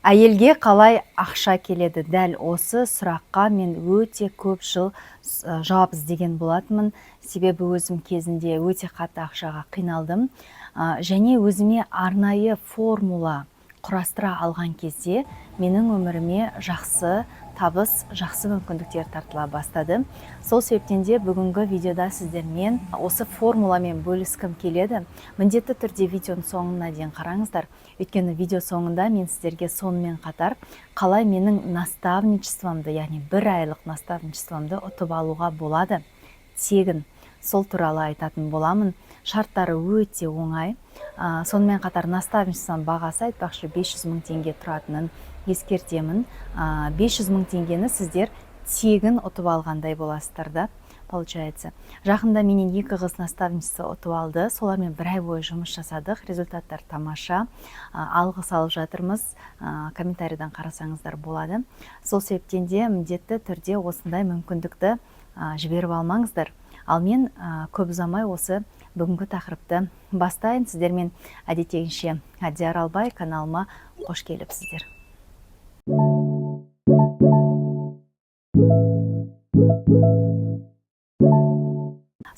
Әйелге қалай ақша келеді? Дәл осы сұраққа мен өте көп жыл жауап іздеген болатынмын. Себебі өзім кезінде өте қатты ақшаға қиналдым. Және өзіме арнайы формула құрастыра алған кезде менің өміріме жақсы табыс, жақсы мүмкіндіктер тартыла бастады. Сол себептен де бүгінгі видеода сіздермен осы формуламен бөліскім келеді. Міндетті түрде видеоның соңына дейін қараңыздар, өйткені видео соңында мен сіздерге сонымен қатар қалай менің наставничествомды, яғни бір айлық наставничествомды ұтып алуға болады тегін, сол туралы айтатын боламын. Шарттары өте оңай. Сонымен қатар наставничествоның бағасы, айтпақшы, 500 мың теңге тұратынын ескертемін. 500 мың теңгені сіздер тегін ұтып алғандай боласыздар да, получается. Жақында менен екі қыз наставничество ұтып алды. Солармен бір ай бойы жұмыс жасадық, результаттар тамаша. Алғыс алып жатырмыз. Комментарийдан қарасаңыздар болады. Сол себептен де міндетті түрде осындай мүмкіндікті жіберіп алмаңыздар. Ал мен көп ұзамай осы бүгінгі тақырыпты бастайын. Сіздермен әдеттегінше Әдия Аралбай, каналыма қош келіпсіздер.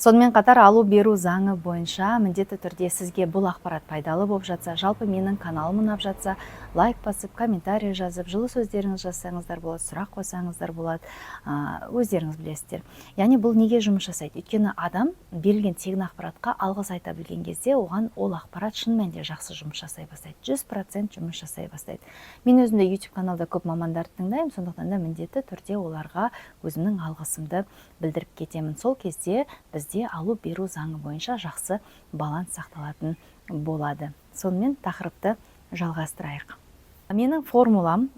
Сонымен қатар алу беру заңы бойынша міндетті түрде сізге бұл ақпарат пайдалы болып жатса, жалпы менің каналым ұнап жатса, лайк басып, комментарий жазып, жылы сөздеріңіз жазсаңыздар болады, сұрақ қойсаңыздар болады, өздеріңіз білесіздер. Яғни бұл неге жұмыс жасайды? Өйткені адам берілген тегін ақпаратқа алғыс айта білген кезде, оған ол ақпарат шын мәнінде жақсы жұмыс жасай бастайды, 100% жұмыс жасай бастайды. Мен өзім де YouTube каналда көп мамандарды тыңдаймын, сондықтан да міндетті түрде оларға өзімнің алғысымды білдіріп кетемін. Сол кезде бізде алу беру заңы бойынша жақсы баланс сақталатын болады. Сонымен, тақырыпты жалғастырайық. Менің формулам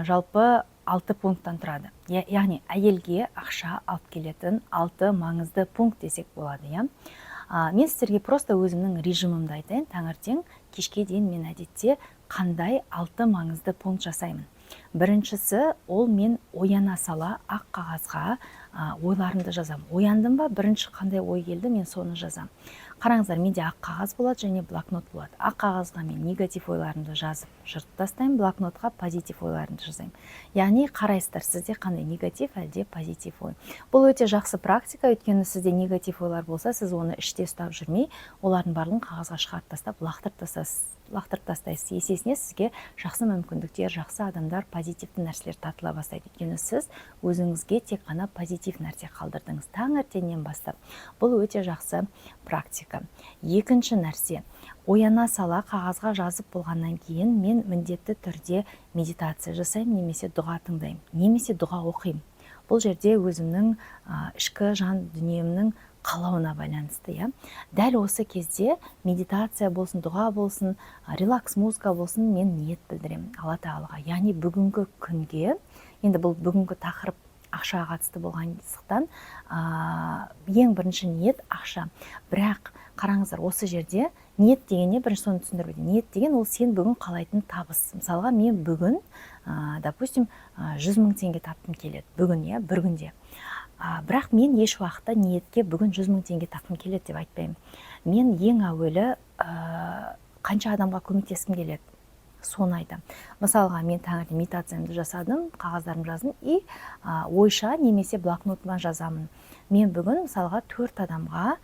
жалпы алты пункттан тұрады. Яғни әйелге ақша алып келетін алты маңызды пункт десек болады, иә. Мен сіздерге просто өзімнің режимімді айтайын. Таңертең кешке дейін мен әдетте қандай алты маңызды пункт жасаймын? Біріншісі, ол мен ояна сала ақ қағазға ойларымды жазамын. Ояндым ба, бірінші қандай ой келді, мен соны жазамын. Қараңыздар, менде ақ қағаз болады және блокнот болады. Ақ қағазға мен негатив ойларымды жазып, жыртып тастаймын, блокнотқа позитив ойларымды жасаймын. Яғни қарайсыздар, сізде қандай, негатив әлде позитив ой. Бұл өте жақсы практика, өйткені сізде негатив ойлар болса, сіз оны іште ұстап жүрмей, олардың барлығын қағазға шығарып тастап, лақтырып тастайсыз, лақтырып тастайсыз. Есесіне сізге жақсы мүмкіндіктер, жақсы адамдар, позитивті нәрселер тартыла бастайды, өйткені сіз өзіңізге тек қана позитив нәрсе қалдырдыңыз таңертеңнен бастап. Бұл өте жақсы практика. Екінші нәрсе, ояна сала қағазға жазып болғаннан кейін мен міндетті түрде медитация жасаймын немесе дұға тыңдаймын, немесе дұға оқимын. Бұл жерде өзімнің ішкі жан дүниемнің қалауына байланысты, иә. Дәл осы кезде медитация болсын, дұға болсын, релакс музыка болсын, мен ниет білдіремін Алла Тағалаға. Яғни бүгінгі күнге, енді бұл бүгінгі тақырып ақшаға қатысты болғандықтан, ең бірінші ниет ақша. Бірақ қараңыздар, осы жерде ниет деген не? Бірінші соны түсіндіріп өтейін. Ниет деген ол сен бүгін қалайтын табыс. Мысалға, мен бүгін, допустим, 100 мың теңге тапқым келеді бүгін, иә, бір күнде. Бірақ мен еш уақытта ниетке бүгін 100 мың теңге тапқым келеді деп айтпаймын. Мен ең әуелі қанша адамға көмектескім келеді, соны айтамын. Мысалға, мен таңертең медитациямды жасадым, қағаздарымды жаздым и ойша немесе блокнотыма жазамын: мен бүгін, мысалға, төрт адамға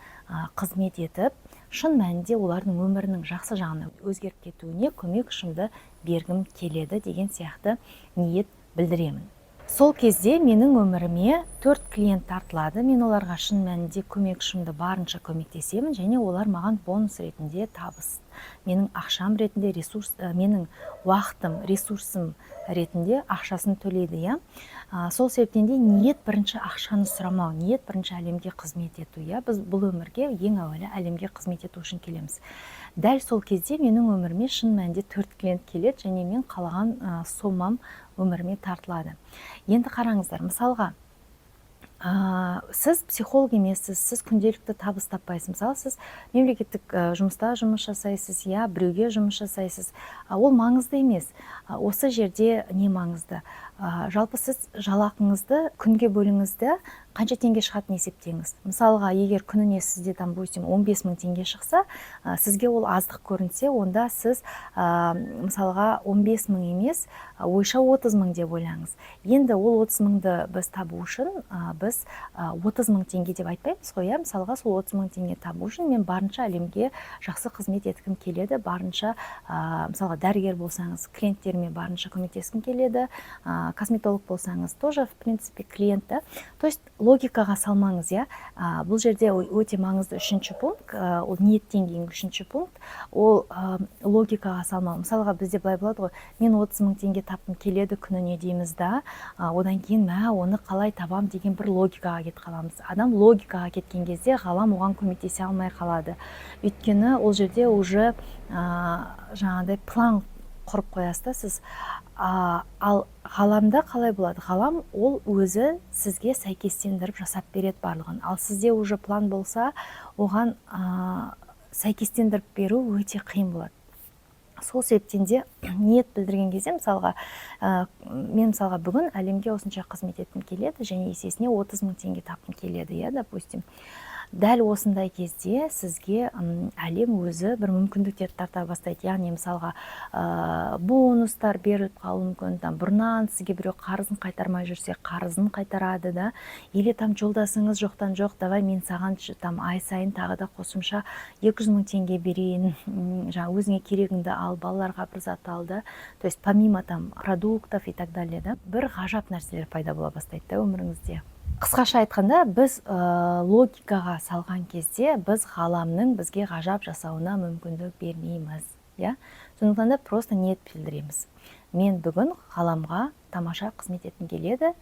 қызмет етіп, шын мәнінде олардың өмірінің жақсы жағына өзгеріп кетуіне көмек ұшымды бергім келеді деген сияқты ниет білдіремін. Сол кезде менің өміріме төрт клиент тартылады. Мен оларға шын мәнінде көмек ұшымды барынша көмектесемін және олар маған бонус ретінде табыс, менің ақшам ретінде, ресурс, менің уақытым, ресурсым ретінде ақшасын төлейді, иә. Сол себептен де ниет бірінші ақшаны сұрамау, ниет бірінші әлемге қызмет ету, иә. Біз бұл өмірге ең әуелі әлемге қызмет ету үшін келеміз. Дәл сол кезде менің өміріме шын мәнінде төрт клиент келеді және мен қалаған сомам өміріме тартылады. Енді қараңыздар, мысалға, Сіз психолог емессіз, сіз күнделікті табыс таппайсыз. Мысалы, сіз мемлекеттік жұмыста жұмыс жасайсыз, иә, біреуге жұмыс жасайсыз. Ол маңызды емес. Осы жерде не маңызды? Жалпы сіз жалақыңызды күнге бөліңіз де, қанша теңге шығатынын есептеңіз. Мысалға, егер күніне сізде там, допустим, 15 мың теңге шықса, сізге ол аздық көрінсе, онда сіз мысалға 15 мың емес, ойша 30 мың деп ойлаңыз. Енді ол 30 мыңды біз табу үшін біз 30 мың теңге деп айтпаймыз ғой, иә. Мысалға, сол 30 мың теңге табу үшін мен барынша әлемге жақсы қызмет еткім келеді, барынша, мысалға, дәрігер болсаңыз, клиенттеріме барынша көмектескім келеді, косметолог болсаңыз, тоже, в принципе, клиент да. То есть логикаға салмаңыз, иә. Бұл жерде өте маңызды үшінші пункт, ол ниеттен кейінгі үшінші пункт, ол логикаға салмау. Мысалға, бізде былай болады ғой: мен 30 мың теңге тапқым келеді күніне дейміз да, одан кейін мә, оны қалай табам деген бір логикаға кетіп қаламыз. Адам логикаға кеткен кезде ғалам оған көмектесе алмай қалады, өйткені ол жерде уже жаңағыдай план құрып қоясыз да сіз. Ал ғаламда қалай болады? Ғалам ол өзі сізге сәйкестендіріп жасап береді барлығын. Ал сізде уже план болса, оған сәйкестендіріп беру өте қиын болады. Сол себептен де ниет білдірген кезде, мысалға, мен, мысалға, бүгін әлемге осынша қызмет еткім келеді және есесіне 30 мың теңге тапқым келеді, иә, допустим. Дәл осындай кезде сізге әлем өзі бір мүмкіндіктерді тарта бастайды. Яғни, мысалға, бонустар беріліп қалуы мүмкін, там бұрыннан сізге біреу қарызын қайтармай жүрсе, қарызын қайтарады да, или там жолдасыңыз жоқтан жоқ: «Давай, мен саған там ай сайын тағы да қосымша 200 мың теңге берейін, жаңағы өзіңе керегіңді ал, балаларға бір зат ал» да. То есть помимо там продуктов и так далее да, бір ғажап нәрселер пайда бола бастайды да өміріңізде. Қысқаша айтқанда, біз логикаға салған кезде біз ғаламның бізге ғажап жасауына мүмкіндік бермейміз, иә. Сондықтан да просто ниет білдіреміз: мен бүгін ғаламға тамаша қызмет еткім келеді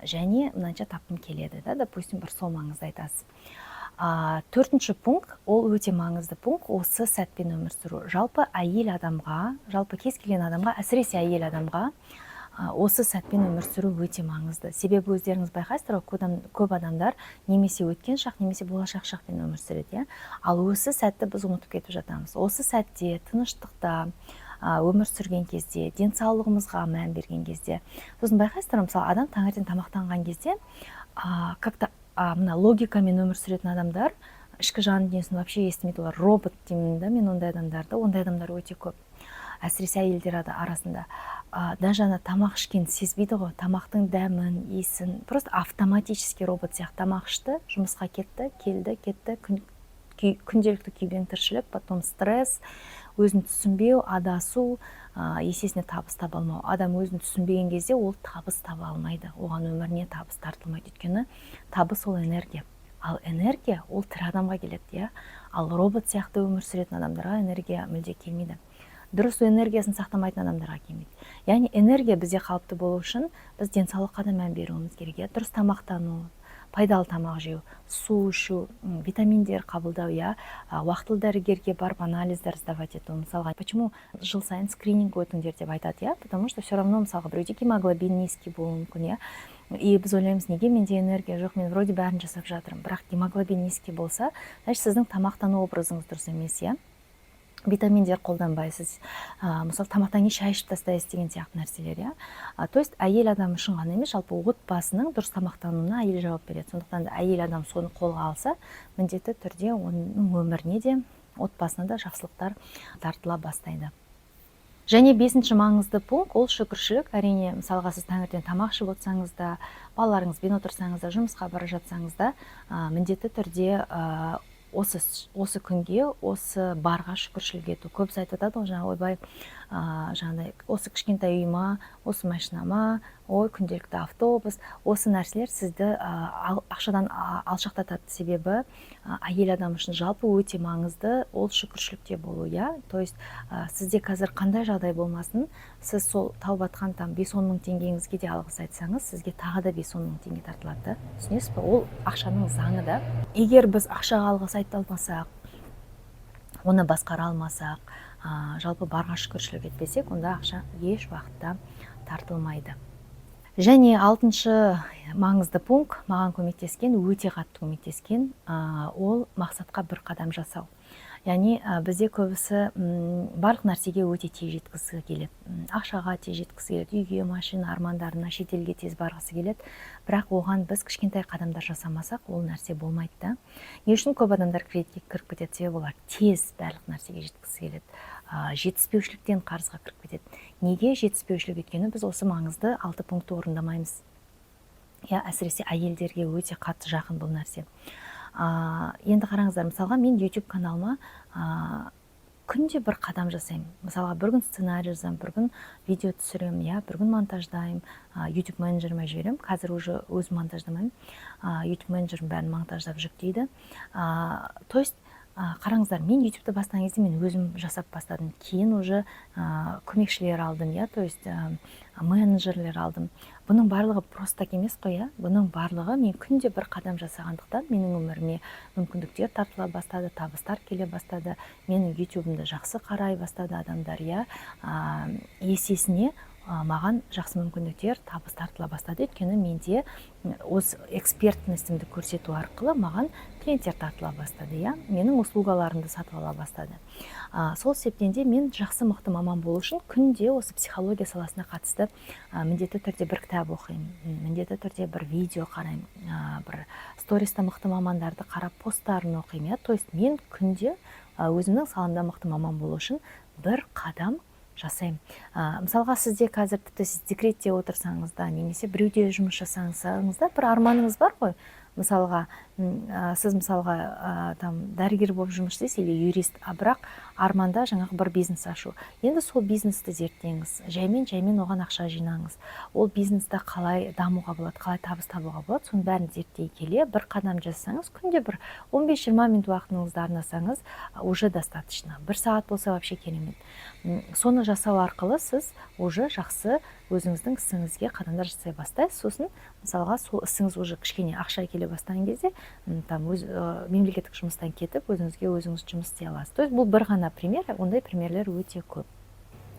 және мынанша тапқым келеді да, допустим, бір сомаңызды айтасыз. Төртінші пункт, ол өте маңызды пункт, осы сәтпен өмір сүру. Жалпы әйел адамға, жалпы кез келген адамға, әсіресе әйел адамға осы сәтпен өмір сүру өте маңызды. Себебі өздеріңіз байқайсыздар ғой, көп адамдар немесе өткен шақ, немесе болашақ шақпен өмір сүреді, иә. Ал осы сәтті біз ұмытып кетіп жатамыз. Осы сәтте тыныштықта өмір сүрген кезде, денсаулығымызға мән берген кезде, сосын байқайсыздар ма, мысалы, адам таңертең тамақтанған кезде как то мына логикамен өмір сүретін адамдар ішкі жан дүниесін вообще естімейді. Олар робот деймін да мен ондай адамдарды. Ондай адамдар өте көп, әсіресе әйелдер арасында. Даже ана тамақ ішкенін сезбейді ғой, тамақтың дәмін, иісін. Просто автоматически робот сияқты тамақ ішті, жұмысқа кетті, келді, кетті. Күнделікті күйбең тіршілік, потом стресс, өзін түсінбеу, адасу, есесіне табыс таба алмау. Адам өзін түсінбеген кезде ол табыс таба алмайды, оған өміріне табыс тартылмайды. Өйткені табыс ол энергия, ал энергия ол тірі адамға келеді, иә. Ал робот сияқты өмір сүретін адамдарға энергия мүлде келмейді, дұрыс энергиясын сақтамайтын адамдарға келмейді. Яғни энергия бізде қалыпты болу үшін біз денсаулыққа да мән беруіміз керек, иә. Дұрыс тамақтану, пайдалы тамақ жеу, су ішу, витаминдер қабылдау, иә, уақытылы дәрігерге барып анализдер сдавать ету. Мысалға, почему жыл сайын скрининг өтіңдер деп айтады, иә? Потому что все равно, мысалға, біреуде гемоглобин низкий болуы мүмкін, иә. И біз ойлаймыз: неге менде энергия жоқ, мен вроде бәрін жасап жатырмын? Бірақ гемоглобин низкий болса, значит, сіздің тамақтану образыңыз дұрыс емес, иә, витаминдер қолданбайсыз, мысалы, тамақтан кейін шай ішіп тастайсыз деген сияқты нәрселер, иә. То есть әйел адам үшін ғана емес, жалпы отбасының дұрыс тамақтануына әйел жауап береді. Сондықтан да әйел адам соны қолға алса, міндетті түрде оның өміріне де, отбасына да жақсылықтар тартыла бастайды. Және бесінші маңызды пункт ол шүкіршілік, әрине. Мысалға, сіз таңертең тамақ ішіп отырсаңыз да, балаларыңызбен отырсаңыз да, жұмысқа бара жатсаңыз да, міндетті түрде осы күнге, осы барға шүкіршілік ету. Көбісі айтып жатады ғой жаңағы: «Ойбай, жаңағыдай осы кішкентай үйіма, осы машинама, ой, күнделікті автобус». Осы нәрселер сізді ақшадан алшақтатады. Себебі әйел адам үшін жалпы өте маңызды ол шүкіршілікте болу, иә. То есть сізде қазір қандай жағдай болмасын, сіз сол тауып жатқан там 5-10 мың теңгеңізге де алғыс айтсаңыз, сізге тағы да 5-10 мың теңге тартылады да. Түсінесіз бе? Ол ақшаның заңы да. Егер біз ақшаға алғыс айта алмасақ, оны басқара алмасақ, жалпы барға шүкіршілік етпесек, онда ақша еш уақытта тартылмайды. Және алтыншы маңызды пункт, маған көмектескен, өте қатты көмектескен, ол мақсатқа бір қадам жасау. Яғни бізде көбісі барлық нәрсеге өте тез жеткісі келеді. Ақшаға тез жеткісі келеді, үйге, машина, армандарына, шетелге тез барғысы келеді. Бірақ оған біз кішкентай қадамдар жасамасақ, ол нәрсе болмайды да. Не үшін көп адамдар кредитке кіріп кетеді? Себебі олар тез барлық нәрсеге жеткісі келеді. Жетіспеушіліктен қарызға кіріп кетеді. Неге жетіспеушілік? Өйткені біз осы маңызды алты пунктті орындамаймыз, иә. Әсіресе әйелдерге өте қатты жақын бұл нәрсе. Енді қараңыздар, мысалға, мен YouTube каналыма күнде бір қадам жасаймын. Мысалға, бір күн сценарий жазамын, бір күн видео түсіремін, иә, бір күн монтаждаймын, YouTube менеджеріме жіберемін. Қазір уже өзім монтаждамаймын, YouTube менеджерім бәрін монтаждап жүктейді. То есть қараңыздар, мен ютубты бастаған кезде мен өзім жасап бастадым. Кейін уже көмекшілер алдым, иә, то есть менеджерлер алдым. Бұның барлығы просто так емес қой, иә. Бұның барлығы мен күнде бір қадам жасағандықтан, менің өміріме мүмкіндіктер тартыла бастады, табыстар келе бастады, менің ютубымды жақсы қарай бастады адамдар, иә. Есесіне маған жақсы мүмкіндіктер, табыс тартыла бастады, өйткені менде осы экспертность імді көрсету арқылы маған клиенттер тартыла бастады, иә, менің услуга ларымды сатып ала бастады. Сол себептен де мен жақсы, мықты маман болу үшін күнде осы психология саласына қатысты міндетті түрде бір кітап оқимын, міндетті түрде бір видео қараймын, бір сториста мықты мамандарды қарап, посттарын оқимын, иә. То есть мен күнде өзімнің саламда мықты маман болу үшін бір қадам жасаймын. Мысалға, сізде қазір, тіпті сіз декретте отырсаңыз да немесе біреуде жұмыс жасасаңыз да, бір арманыңыз бар ғой. Мысалға, сіз, мысалға, там дәрігер болып жұмыс істейсіз или юрист, а бірақ арманда жаңағы бір бизнес ашу. Енді сол бизнесті зерттеңіз, жаймен жаймен оған ақша жинаңыз. Ол бизнесті қалай дамуға болады, қалай табыс табуға болады, соның бәрін зерттей келе бір қадам жасасаңыз, күнде бір 15-20 минут уақытыңызды арнасаңыз, уже достаточно, бір сағат болса, вообще керемет. Соны жасау арқылы сіз уже жақсы өзіңіздің ісіңізге қадамдар жасай бастайсыз. Сосын, мысалға, сол ісіңіз уже кішкене ақша келе бастаған кезде там өз мемлекеттік жұмыстан кетіп, өзіңізге өзіңіз жұмыс істей аласыз. То есть бұл бір ғана пример, ондай примерлер өте көп.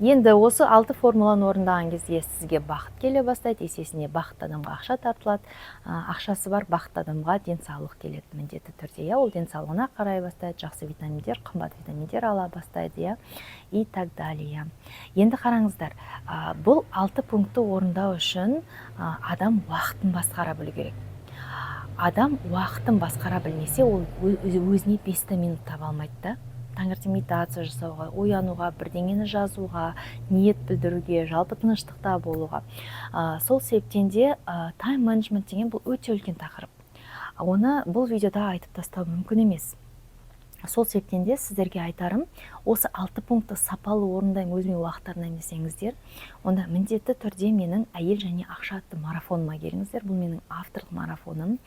Енді осы алты формуланы орындаған кезде сізге бақыт келе бастайды. Есесіне бақытты адамға ақша тартылады, ақшасы бар бақытты адамға денсаулық келеді міндетті түрде, иә. Ол денсаулығына қарай бастайды, жақсы витаминдер, қымбат витаминдер ала бастайды, иә, и так далее. Енді қараңыздар, бұл алты пунктті орындау үшін адам уақытын басқара білу керек. Адам уақытын басқара білмесе, ол өзіне 5 минут таба алмайды да: таңертең медитация жасауға, оянуға, бірдеңені жазуға, ниет білдіруге, жалпы тыныштықта болуға. Сол себептен де тайм менеджмент деген бұл өте үлкен тақырып, оны бұл видеода айтып тастау мүмкін емес. Сол себептен де сіздерге айтарым: осы алты пунктті сапалы орындаймын, өзіме уақыт арнаймын десеңіздер, онда міндетті түрде менің «Әйел және ақша» атты марафоныма келіңіздер. Бұл менің авторлық марафоным.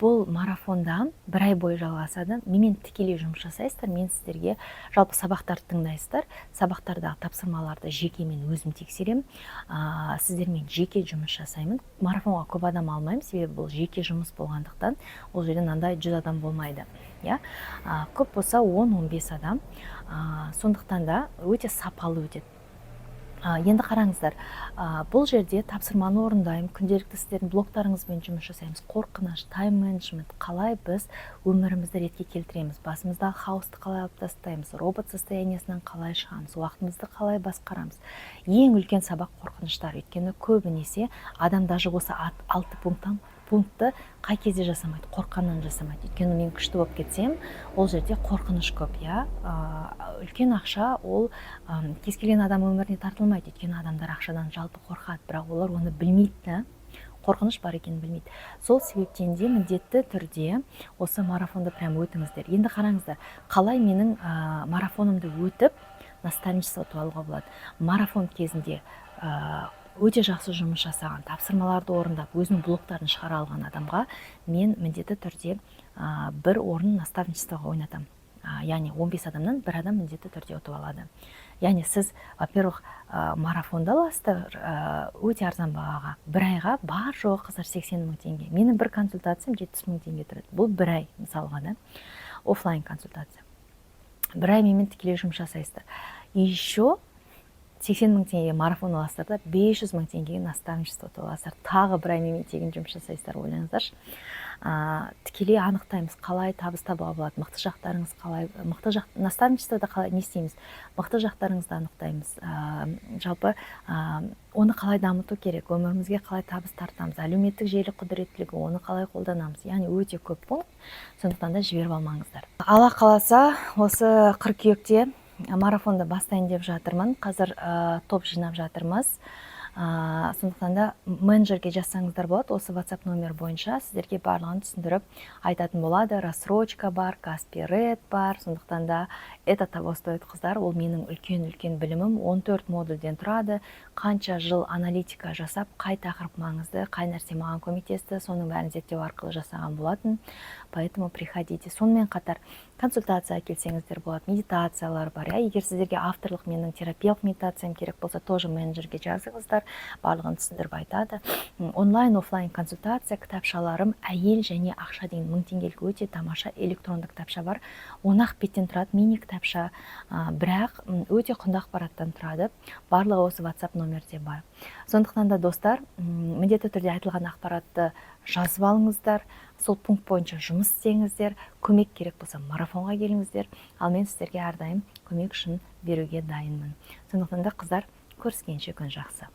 Бұл марафонда бір ай бойы жалғасады. Менімен тікелей жұмыс жасайсыздар. Мен сіздерге жалпы сабақтарды тыңдайсыздар, сабақтардағы тапсырмаларды жеке мен өзім тексеремін, сіздермен жеке жұмыс жасаймын. Марафонға көп адам алмаймын, себебі бұл жеке жұмыс болғандықтан, ол жерде мынандай 100 адам болмайды, иә, көп болса 10-15 адам. Сондықтан да өте сапалы өтеді. Енді қараңыздар, бұл жерде тапсырманы орындаймын, күнделікті сіздердің блоктарыңызбен жұмыс жасаймыз: қорқыныш, тайм менеджмент, қалай біз өмірімізді ретке келтіреміз, басымыздағы хаосты қалай алып тастаймыз, робот состояние сінен қалай шығамыз, уақытымызды қалай басқарамыз. Ең үлкен сабақ — қорқыныштар, өйткені көбінесе адам даже осы алты пунктті қай кезде жасамайды? Қорыққаннан жасамайды. Өйткені мен күшті болып кетсем, ол жерде қорқыныш көп, иә. Үлкен ақша ол кез келген адам өміріне тартылмайды, өйткені адамдар ақшадан жалпы қорқады, бірақ олар оны білмейді да, қорқыныш бар екенін білмейді. Сол себептен де міндетті түрде осы марафонды прям өтіңіздер. Енді қараңыздар, қалай менің марафонымды өтіп, наставничество ұтып алуға болады? Марафон кезінде өте жақсы жұмыс жасаған, тапсырмаларды орындап, өзінің блоктарын шығара алған адамға мен міндетті түрде бір орын наставничество ға ойнатамын. Яғни 15 адамнан бір адам міндетті түрде ұтып алады. Яғни сіз, во первых, марафонды аласыздар өте арзан бағаға, бір айға бар жоғы, қыздар, 80 мың теңге. Менің бір консультациям 70 мың теңге тұрады. Бұл бір ай, мысалға да, оффлайн консультация. Бір ай менімен тікелей жұмыс жасайсыздар. И еще 80 000 теңгеге марафон аласыздар да, 500 000 теңгеге наставничество аласыздар. Тағы бір ай менімен тегін жұмыс жасайсыздар. Ойлаңыздаршы, тікелей анықтаймыз, қалай табыс табуға болады, мықты жақтарыңыз қалай, мықты жақ. Наставничествода қалай, не істейміз? Мықты жақтарыңызды анықтаймыз, жалпы оны қалай дамыту керек, өмірімізге қалай табыс тартамыз, әлеуметтік желі құдіреттілігі, оны қалай қолданамыз. Яғни өте көп пункт, сондықтан да жіберіп алмаңыздар. Алла қаласа, осы қыркүйекте марафонды бастайын деп жатырмын. Қазір топ жинап жатырмыз, сондықтан да менеджерге жазсаңыздар болады. Осы WhatsApp номер бойынша сіздерге барлығын түсіндіріп айтатын болады. Рассрочка бар, Каспи Ред бар, сондықтан да это того стоит, қыздар. Ол менің үлкен үлкен білімім, 14 модульден тұрады. Қанша жыл аналитика жасап, қай тақырып маңызды, қай нәрсе маған көмектесті, соның бәрін зерттеу арқылы жасаған болатын. Поэтому приходите. Сонымен қатар консультация келсеңіздер болады, медитациялар бар, иә. Егер сіздерге авторлық менің терапиялық медитациям керек болса, тоже менеджерге жазыңыздар, барлығын түсіндіріп айтады. Онлайн, офлайн консультация, кітапшаларым, «Әйел және ақша» деген 1000 теңгелік өте тамаша электронды кітапша бар, 10 ақ беттен тұрады, мини кітапша, бірақ өте құнды ақпараттан тұрады. Барлығы осы WhatsApp номерде бар. Сондықтан да, достар, міндетті түрде айтылған ақпаратты жазып алыңыздар, сол пункт бойынша жұмыс істеңіздер. Көмек керек болса, марафонға келіңіздер. Ал мен сіздерге әрдайым көмек үшін беруге дайынмын. Сондықтан да, қыздар, көріскенше, күн жақсы.